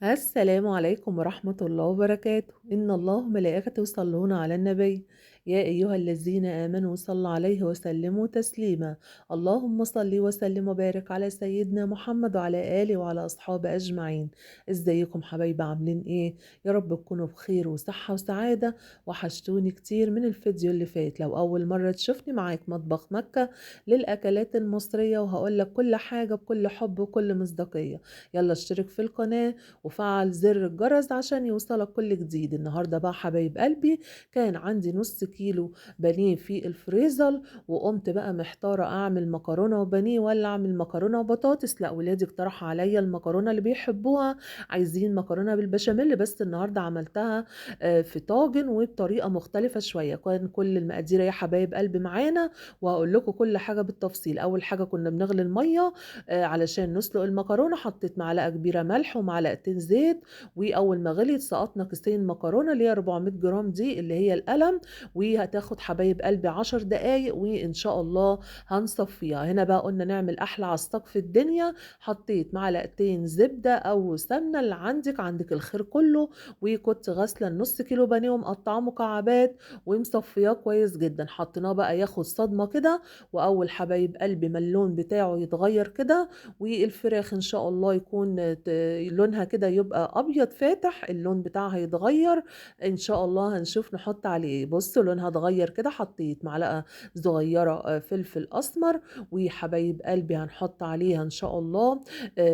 السلام عليكم ورحمة الله وبركاته. إن الله وملائكته يصلون على النبي، يا أيها الذين آمنوا صلوا عليه وسلموا تسليما. اللهم صل وسلم وبارك على سيدنا محمد وعلى آله وعلى أصحابه أجمعين. ازيكم حبايبي، عاملين ايه؟ يا رب تكونوا بخير وصحة وسعادة. وحشتوني كتير من الفيديو اللي فات. لو أول مرة تشوفني معاك مطبخ مكة للأكلات المصرية، وهقول لك كل حاجة بكل حب وكل مصداقية. يلا اشترك في القناة وفعل زر الجرس عشان يوصلك كل جديد. النهارده بقى حبايب قلبي كان عندي نص كيلو بانيه في الفريزر، وقمت بقى محتارة اعمل مكرونه وبانيه ولا اعمل مكرونه وبطاطس. لا، ولادي اقترحوا عليا المكرونه اللي بيحبوها، عايزين مكرونه بالبشاميل، بس النهارده عملتها في طاجن وبطريقة مختلفة شوية. كان كل المقادير يا حبايب قلبي معانا، وهقول لكم كل حاجة بالتفصيل. اول حاجة كنا بنغلي المية علشان نسلق المكرونه، حطيت معلقه كبيرة ملح ومعلقتين زيت، واول ما غليت سقطنا كيسين مكرونه اللي هي 400 جرام دي اللي هي القلم، وهتاخد حبايب قلبي 10 دقايق وان شاء الله هنصفيها. هنا بقى قلنا نعمل احلى عصاق في الدنيا، حطيت معلقتين زبدة او سمنه اللي عندك، عندك الخير كله، وكنت غاسله النص كيلو بانيه ومقطعاه مكعبات ومصفياه كويس جدا. حطيناه بقى ياخد صدمة كده، واول حبايب قلبي ما اللون بتاعه يتغير كده، والفراخ ان شاء الله يكون لونها كده يبقى ابيض فاتح، اللون بتاعها يتغير ان شاء الله. هنشوف نحط عليه. بصوا لونها اتغير كده، حطيت معلقه صغيرة فلفل اسمر، وحبايب قلبي هنحط عليها ان شاء الله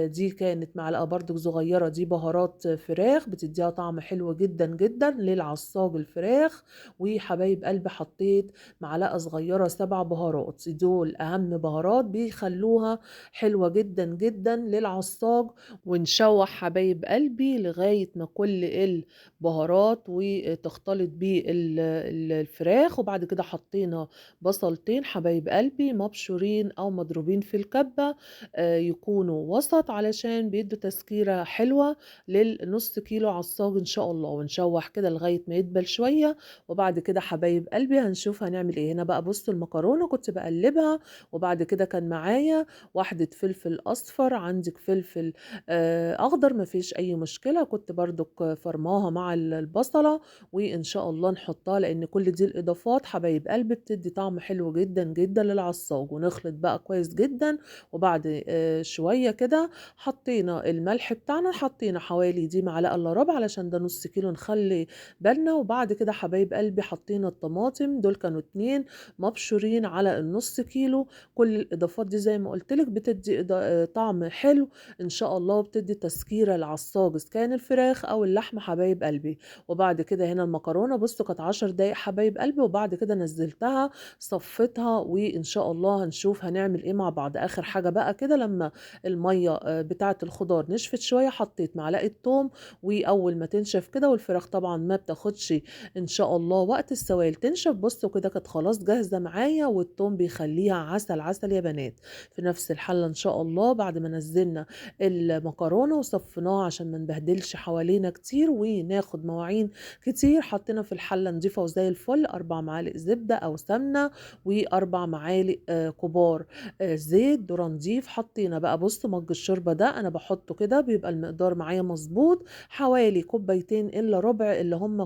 دي كانت معلقه برضو صغيرة دي بهارات فراخ، بتديها طعم حلو جدا جدا للعصاج الفراخ. وحبايب قلبي حطيت معلقه صغيرة 7 بهارات، دول اهم بهارات بيخلوها حلوة جدا جدا للعصاج. ونشوح حبايب قلبي لغاية ما كل البهارات وتختلط بالفراخ. وبعد كده حطينا بصلتين حبايب قلبي مبشورين او مضروبين في الكبة، يكونوا وسط علشان بيدوا تسكيرة حلوة للنص كيلو عصاج ان شاء الله. ونشوح كده لغاية ما يدبل شوية. وبعد كده حبايب قلبي هنشوف هنعمل ايه. هنا بقى بصوا المكرونة كنت بقلبها، وبعد كده كان معايا واحدة فلفل اصفر، عندك فلفل اخضر مفيش اي مشكلة، كنت برضك فرماها مع البصلة، وان شاء الله نحطها لان كل دي الاضافات حبايب قلبي بتدي طعم حلو جدا جدا للعصاج. ونخلط بقى كويس جدا. وبعد شوية كده حطينا الملح بتاعنا، حطينا حوالي دي معلقة الا ربع علشان ده نص كيلو نخلي بالنا. وبعد كده حبايب قلبي حطينا الطماطم، دول كانوا 2 مبشورين على النص كيلو. كل الاضافات دي زي ما قلت لك بتدي طعم حلو ان شاء الله، وبتدي تسكيره للعصاج اذا كان الفراخ او اللحمة حبايب قلبي. وبعد كده هنا المكرونه بصوا كانت 10 دقايق حبايب قلبي، وبعد كده نزلتها صفيتها، وان شاء الله هنشوف هنعمل ايه مع بعض. اخر حاجة بقى كده لما المية بتاعه الخضار نشفت شوية حطيت معلقه توم، واول ما تنشف كده، والفراخ طبعا ما بتاخدش ان شاء الله وقت السوائل تنشف، بصوا كده كانت خلاص جاهزة معايا، والتوم بيخليها عسل عسل يا بنات. في نفس الحلة ان شاء الله بعد ما نزلنا المكرونه وصفيناها عشان ما نبهدلش حوالينا كتير وناخد مواعين كتير، حطينا في الحلة نضيفه وزي الفل 4 معالق زبدة او سمنه، و4 معالق كبار زيت ذره نضيف. حطينا بقى بصوا مج الشوربة ده انا بحطه كده بيبقى المقدار معايا مظبوط، حوالي كوبايتين الا ربع اللي هم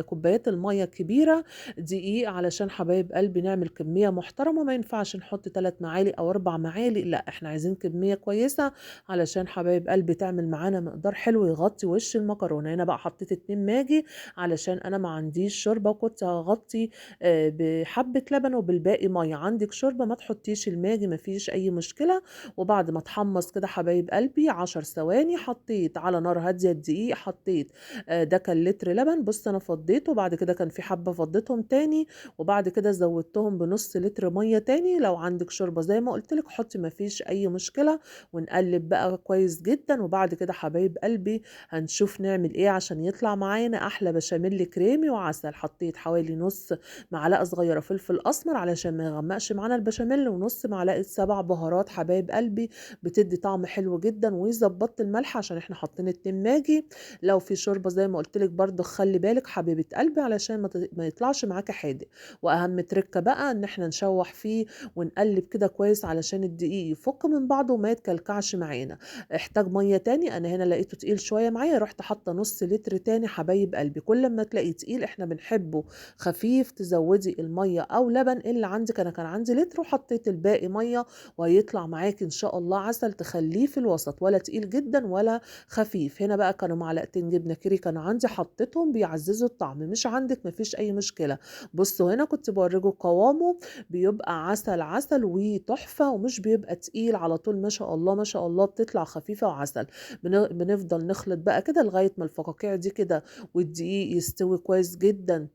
كوبايات المية الكبيرة دقيق، علشان حبايب قلبي نعمل كمية محترمه. ما ينفعش نحط 3 معالق او 4 معالق، لا احنا عايزين كمية كويسة علشان حبايب قلبي تعمل معانا مقدار حلو يغطي وش المكرونه. هنا بقى حطيت 2 ماجي علشان انا ما عنديش شوربة، وكنت هغطي بحبه لبن وبالباقي مية. عندك شوربة ما تحطيش الماجي مفيش اي مشكلة. وبعد ما اتحمص كده حبايب قلبي 10 ثواني حطيت على نار هادية الدقيق، حطيت ده كان لتر لبن، بص انا فضيته، وبعد كده كان في حبه فضيتهم تاني، وبعد كده زودتهم بنص لتر مية تاني. لو عندك شوربة زي ما قلت لك حطي مفيش اي مشكلة. ونقلب بقى كويس جدا. وبعد كده حبايب قلبي هنشوف نعمل ايه عشان يطلع معانا احلى بشاميل كريمي وعسل. حطيت حوالي حوالي نص معلقه صغيرة فلفل اسمر علشان ما يغمقش معانا البشاميل، ونص معلقه 7 بهارات حبايب قلبي بتدي طعم حلو جدا. وظبطت الملح عشان احنا حاطين 2 ماجي. لو في شوربة زي ما قلت لك برده خلي بالك حبيبه قلبي علشان ما يطلعش معاكي حادق. واهم تركه بقى ان احنا نشوح فيه ونقلب كده كويس علشان الدقيق يفك من بعضه وما يتكلكعش معانا. احتاج مية تاني، انا هنا لقيته تقيل شوية معايا، رحت حاطه نص لتر تاني حبايب قلبي. كل ما تلاقيه تقيل، احنا بنحبه خفيف، تزودي المية او لبن اللي عندك. انا كان عندي لتر وحطيت الباقي مية، وهيطلع معاك ان شاء الله عسل. تخليه في الوسط، ولا تقيل جدا ولا خفيف. هنا بقى كانوا معلقتين جبنه كيري كانوا عندي حطيتهم، بيعززوا الطعم. مش عندك مفيش اي مشكلة. بصوا هنا كنت بوريكم قوامه، بيبقى عسل عسل وتحفه، ومش بيبقى تقيل على طول. ما شاء الله ما شاء الله بتطلع خفيفة وعسل. بنفضل نخلط بقى كده لغاية ما الفقاقيع دي كده والدقيق يستوي كويس جدا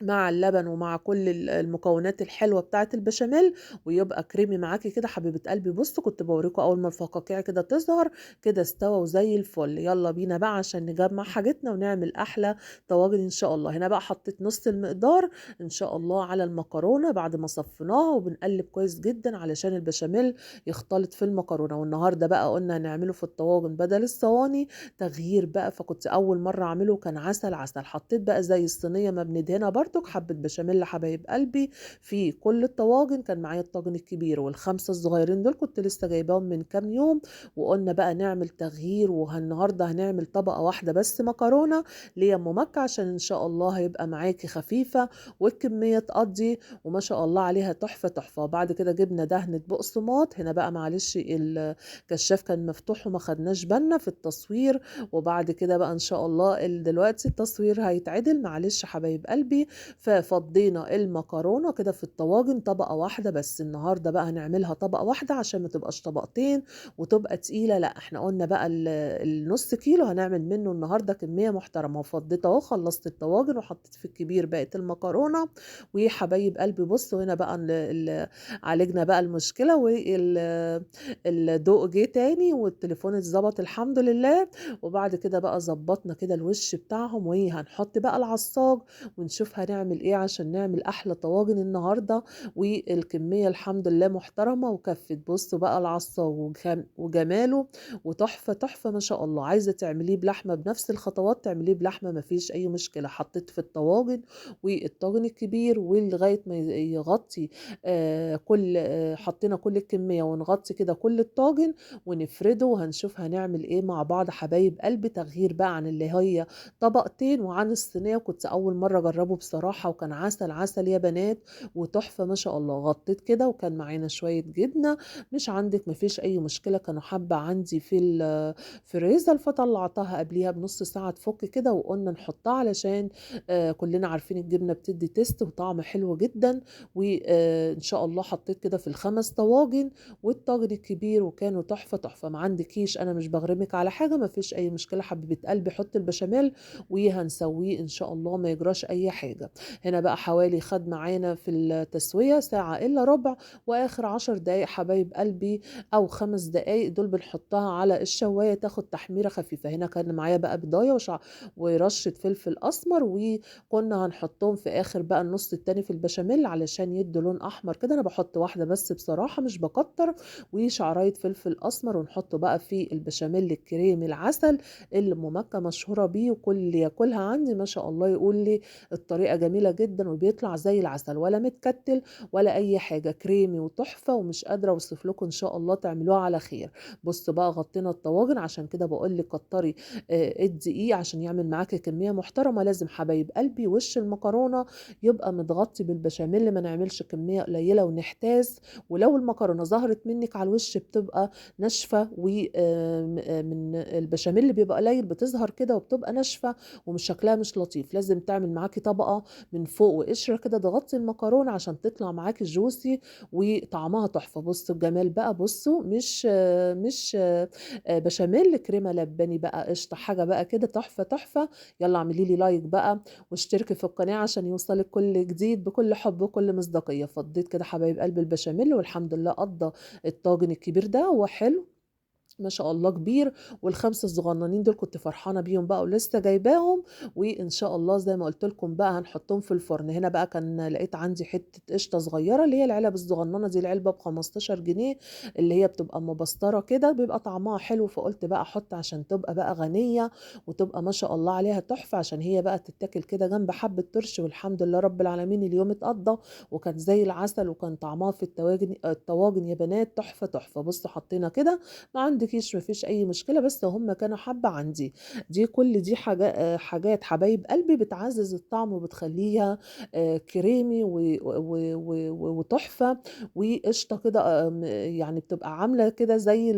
مع اللبن ومع كل المكونات الحلوة بتاعه البشاميل، ويبقى كريمي معاكي كده حبيبه قلبي. بصوا كنت بوريكم اول ما الفقاقيع كده تظهر كده استوى وزي الفل. يلا بينا بقى عشان نجمع حاجتنا ونعمل احلى طواجن ان شاء الله. هنا بقى حطيت نص المقدار ان شاء الله على المكرونه بعد ما صفيناها، وبنقلب كويس جدا علشان البشاميل يختلط في المكرونه. والنهارده بقى قلنا هنعمله في الطواجن بدل الصواني، تغيير بقى. فكنت اول مرة اعمله كان عسل عسل. حطيت بقى زي الصينية ما بندهنها برضك حبة بشاميل حبايب قلبي في كل الطواجن. كان معايا الطاجن الكبير والخمسة الصغيرين دول كنت لسه جايباهم من كام يوم، وقلنا بقى نعمل تغيير، وهالنهارده هنعمل طبقة واحدة بس مكرونة ليا ام مكة، عشان ان شاء الله هيبقى معاكي خفيفة والكمية تقضي وما شاء الله عليها تحفة تحفة. وبعد كده جبنا دهنة بقسماط. هنا بقى معلش الكشاف كان مفتوح وما خدناش بالنا في التصوير، وبعد كده بقى ان شاء الله دلوقتي التصوير هيتعدل معلش حبايب قلبي. ففضينا المكرونه كده في الطواجن طبقه واحدة بس. النهارده بقى هنعملها طبقه واحدة عشان ما تبقاش طبقتين وتبقى تقيلة، لا احنا قلنا بقى النص كيلو هنعمل منه النهارده كمية محترمه. وفضيت اهو، خلصت الطواجن وحطيت في الكبير بقت المكرونه. وحبايب قلبي بصوا هنا بقى عالجنا بقى المشكلة، والضوء جه تاني والتليفون اتظبط الحمد لله. وبعد كده بقى ظبطنا كده الوش بتاعهم، وهنحط بقى العصاج ونشوف هنعمل ايه عشان نعمل احلى طواجن النهارده. والكميه الحمد لله محترمه وكفت. بصوا بقى العصاج وجماله وتحفه تحفة ما شاء الله. عايزه تعمليه بلحمه بنفس الخطوات تعمليه بلحمه مفيش اي مشكلة. حطيت في الطواجن والطاجن الكبير ولغاية ما يغطي كل حطينا كل الكمية ونغطي كده كل الطاجن ونفرده، وهنشوف هنعمل ايه مع بعض حبايب قلبي. تغيير بقى عن اللي هي طبقتين وعن الصينية، وكنت اول مرة اجربه بصراحة وكان عسل عسل يا بنات وتحفه ما شاء الله. غطيت كده وكان معانا شوية جبنه، مش عندك مفيش اي مشكلة، كانوا حبه عندي في الفريزر فطلعتها قبليها بنص ساعة تفك كده، وقلنا نحطها علشان كلنا عارفين الجبنة بتدي taste وطعم حلو جدا. وان شاء الله حطيت كده في الخمس طواجن والطاجن الكبير وكانوا تحفة تحفة. ما عندكيش، انا مش بغرمك على حاجة، مفيش اي مشكلة حبيبه قلبي. حط البشاميل وهنسويه ان شاء الله ما يجراش اي حاجة. هنا بقى حوالي خد معانا في التسوية ساعة الا ربع، واخر 10 دقايق حبايب قلبي او 5 دقايق دول بنحطها على الشوايه تاخد تحميره خفيفة. هنا كان معايا بقى بضايه ورشه فلفل اسمر، وكنا هنحطهم في اخر بقى النص التاني في البشاميل علشان يدوا لون احمر كده. انا بحط واحدة بس بصراحة مش بكتر، وشعرايه فلفل اسمر، ونحطه بقى في البشاميل الكريمي العسل اللي ام مكة مشهورة بيه، وكل اللي ياكلها عندي ما شاء الله يقول لي الطريقة جميلة جدا، وبيطلع زي العسل ولا متكتل ولا اي حاجة، كريمي وتحفه، ومش قادرة اوصف لكم. ان شاء الله تعملوها على خير. بصوا بقى غطينا الطواجن، عشان كده بقول لك كتري الدقيق عشان يعمل معاكي كمية محترمه. لازم حبايب قلبي وش المكرونه يبقى متغطي بالبشاميل، ما نعملش كمية قليله ونحتاس. ولو المكرونه ظهرت منك على الوش بتبقى ناشفة، ومن البشاميل اللي بيبقى قليل بتظهر كده وبتبقى ناشفة ومش شكلها مش لطيف. لازم تعمل معاكي طبقه من فوق وقشره كده تغطي المكرونه عشان تطلع معاكي جوسي وطعمها تحفة. بصوا الجمال بقى، بصوا مش بشاميل، كريمة لباني بقى، قشطه، حاجة بقى كده تحفة تحفة. يلا اعملي لي like بقى واشتركي في القناة عشان يوصلك كل جديد بكل حب وكل مصداقية. فضيت كده حبايب قلب البشاميل، والحمد لله قضى الطاجن الكبير ده وحلو. ما شاء الله كبير، وال5 الصغننين دول كنت فرحانة بيهم بقى ولسه جايباهم، وإن شاء الله زي ما قُلت لكم بقى هنحطهم في الفرن. هنا بقى كان لقيت عندي حتة قشطة صغيرة اللي هي العلب الصغننة دي، العلبة ب15 جنيه اللي هي بتبقى مبسترة كده بيبقى طعمها حلو، فقُلت بقى أحط عشان تبقى بقى غنية وتبقى ما شاء الله عليها تحفة، عشان هي بقى تتاكل كده جنب حبة ترش. والحمد لله رب العالمين اليوم اتقضى وكان زي العسل، وكان طعمها في الطواجن يا بنات تحفة تحفة. بصوا حطينا كده، ما عندكيش ما فيش أي مشكلة، بس هم كانوا حبة عندي. دي كل دي حاجات حبايب قلبي بتعزز الطعم وبتخليها كريمي وتحفة. وقشطة كده، يعني بتبقى عاملة كده زي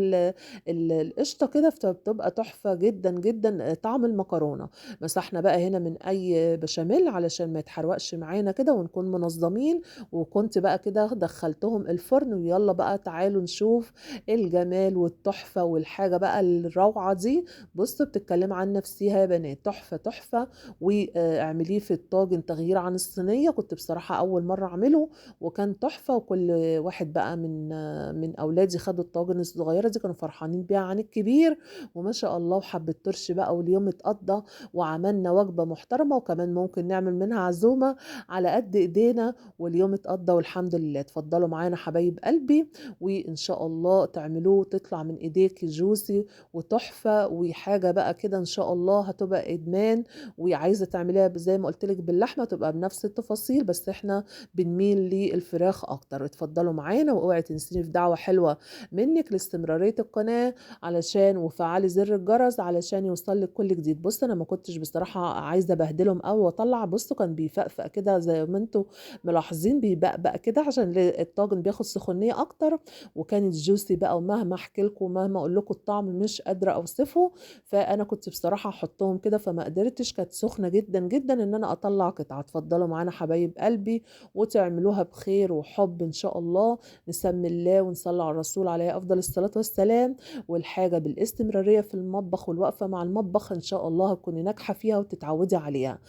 القشطة كده، فبتبقى تحفة جدا جدا طعم المكرونة. مسحنا بقى هنا من أي بشاميل علشان ما يتحرقش معانا كده ونكون منظمين. وكنت بقى كده دخلتهم الفرن، ويلا بقى تعالوا نشوف الجمال والتحفة والحاجة بقى الروعة دي. بصوا بتتكلم عن نفسيها يا بنات، تحفة تحفة. واعمليه في الطاجن تغيير عن الصينية، كنت بصراحة أول مرة أعمله وكان تحفة. وكل واحد بقى من أولادي خدوا الطاجن الصغيرة دي، كانوا فرحانين بيها عن الكبير وما شاء الله. وحبة ترش بقى واليوم اتقضى وعملنا وجبة محترمة، وكمان ممكن نعمل منها عزومة على قد إيدينا، واليوم اتقضى والحمد لله. اتفضلوا معانا حبايب قلبي، وإن شاء الله تعملوه تطلع من إيديك جوسي وتحفة وحاجة بقى كده إن شاء الله هتبقى إدمان. وعايزة تعمليها زي ما قلت لك باللحمة تبقى بنفس التفاصيل، بس إحنا بنميل للفراخ أكتر. اتفضلوا معانا، واوعي تنسيني في دعوة حلوة منك لاستمرارية القناة، علشان وفعلي زر الجرس علشان يوصل لك كل جديد. بص أنا ما كنتش بصراحة عايزة أبهدلهم أوي وأطلع، بصوا كان بيفقفق كده زي ما انتوا ملاحظين، بيبقبق كده عشان الطاجن بياخد سخونية أكتر، وكانت جوسي بقى. ومهما أحكي لكم ومهما أقول لكم الطعم مش قادرة أوصفه، فأنا كنت بصراحة أحطهم كده فما قدرتش، كانت سخنة جدا جدا إن أنا أطلع قطعة. اتفضلوا معانا حبايب قلبي، وتعملوها بخير وحب إن شاء الله. نسمي الله ونصلي على الرسول عليه أفضل الصلاة والسلام. والحاجة بالاستمرارية في المطبخ والوقفة مع المطبخ إن شاء الله هتكوني ناجحة فيها وتتعودي عليها.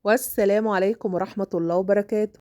والسلام عليكم ورحمة الله وبركاته.